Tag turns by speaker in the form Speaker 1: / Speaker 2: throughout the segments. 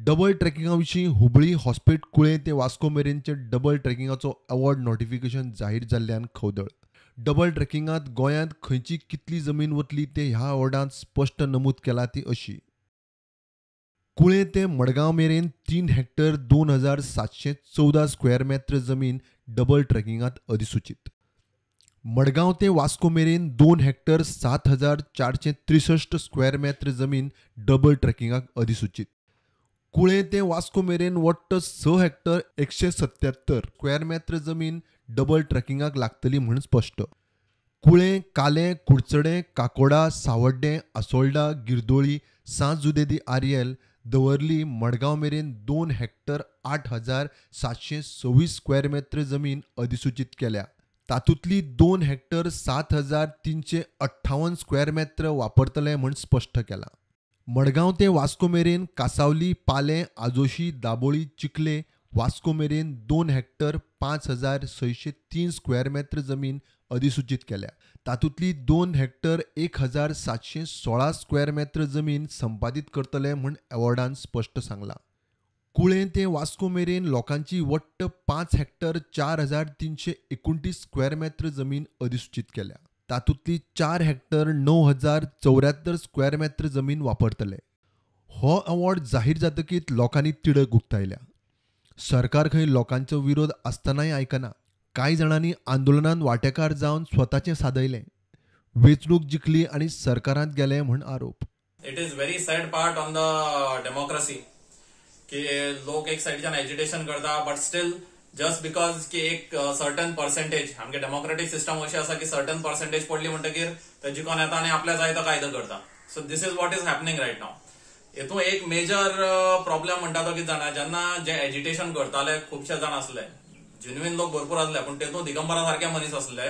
Speaker 1: Double ट्रॅकिंगा विशीं हुबळी हॉस्पेट कुळें ते Vasco मेरेनचे double ट्रॅकिंगाचो award notification जाहीर जाल्ल्यान खवदळ. डबल ट्रॅकिंगांत गोंयांत खंयची कितली जमीन वतली ते ह्या अवॉर्डांत स्पश्ट नमूद केला ती अशी. कुळें ते मडगांव मेरेन 3 हेक्टर 2714 स्क्वेअर मेत्र जमीन डबल ट्रॅकिंगांत अधिसूचित. मडगांव ते वास्को मेरेन 2 हेक्टर 7463 स्क्वेअर मेत्र जमीन डबल ट्रॅकिंगाक अधिसूचित. कुळें ते वास्को मेरेन वट्ट 6 हेक्टर 177 स्क्वेअर मेत्र जमीन डबल ट्रॅकिंगाक लागतली म्हूण स्पश्ट. कुळें, कालें, कुडचडें, काकोडा, सावड्डें, असोल्डा, गिरदोळी, सांत जुदेदी आर्यल, दवर्ली, मडगांव मेरेन 2 हेक्टर 8726 स्क्वेअर मेत्र जमीन अधिसूचित केल्या. तातूंतली 2 हेक्टर 7358 स्क्वेअर मेत्र वापरतले म्हूण स्पश्ट केलां. मडगांव ते वास्को मेरेन कासावली, पालें, आजोशी, दाबोळी, चिखले, वास्को मेरेन 2 हेक्टर 5603 स्क्वेअर मेत्र जमीन अधिसूचित केल्या. तातूंतली 2 हेक्टर 1716 स्क्वेअर मेत्र जमीन संपादीत करतले म्हूण अवॉर्डान स्पश्ट सांगलां. कुळें ते वास्को मेरेन लोकांची वट्ट 5 हेक्टर 4329 स्क्वेअर मेत्र जमीन अधिसूचित केल्या. तातूंतली 4 हेक्टर 9074 स्क्वेअर मेत्र जमीन वापरतले. हो अवॉर्ड जाहीर जातकीच लोकांनी तिडक उक्तायल्या. सरकार खंय लोकांचो विरोध आसतनाय आयकना. कांय जाणांनी आंदोलनान वांटेकार जावन स्वताचें सादयलें. वेंचणूक जिखली आनी सरकारांत गेले म्हूण आरोप.
Speaker 2: It is very sad part on the democracy की लोक एक सायडीच्यान एजिटेशन करता, बट स्टील जस्ट because की एक सर्टन पर्सेंटेज, आमगे डेमोक्रेटीक सिस्टम अशी आसा की सर्टन पर्सेंटेज पडली म्हणटकीर ते जिखोन येता आनी आपल्या जाय तो कायदो करता. So this is what is happening right now. हेतून एक मेजर प्रॉब्लेम म्हणटा तो कितें जाणा, जेन्ना जे एजिटेशन करताले खुबशे जाण आसले, जेन्युइन लोक भरपूर आसले, पूण तेतून दिगंबरा सारके मनीस आसले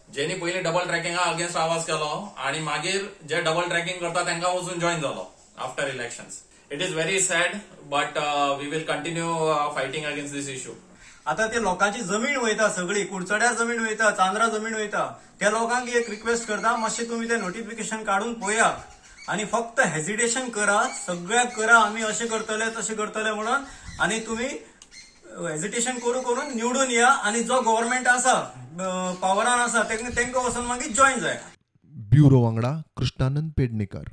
Speaker 2: जेनी पयलीं डबल ट्रॅकिंगा अगेन्स्ट आवाज केलो आनी मागीर जे डबल ट्रॅकिंग करता तांकां वचून जॉयन जालो after elections. It is very sad, but we will continue fighting against this issue.
Speaker 3: आता ते लोकांची जमीन वयता सगळी, कुडचड्यार जमीन वयता, चांद्रा जमीन वयता. त्या लोकांक एक रिक्वेस्ट करता, मातशें तुमी ते नोटिफिकेशन काडून पळयात आनी फक्त हेजिटेशन करा, सगळ्याक करा, आमी अशें करतले तशें करतले म्हणून, आनी तुमी हेजिटेशन करू करून निवडून या आनी जो गव्हर्मेंट आसा पावरान आसा तेंकां वचून मागीर जॉयन जाय.
Speaker 1: ब्युरो वांगडा कृष्णानंद पेडणेकर.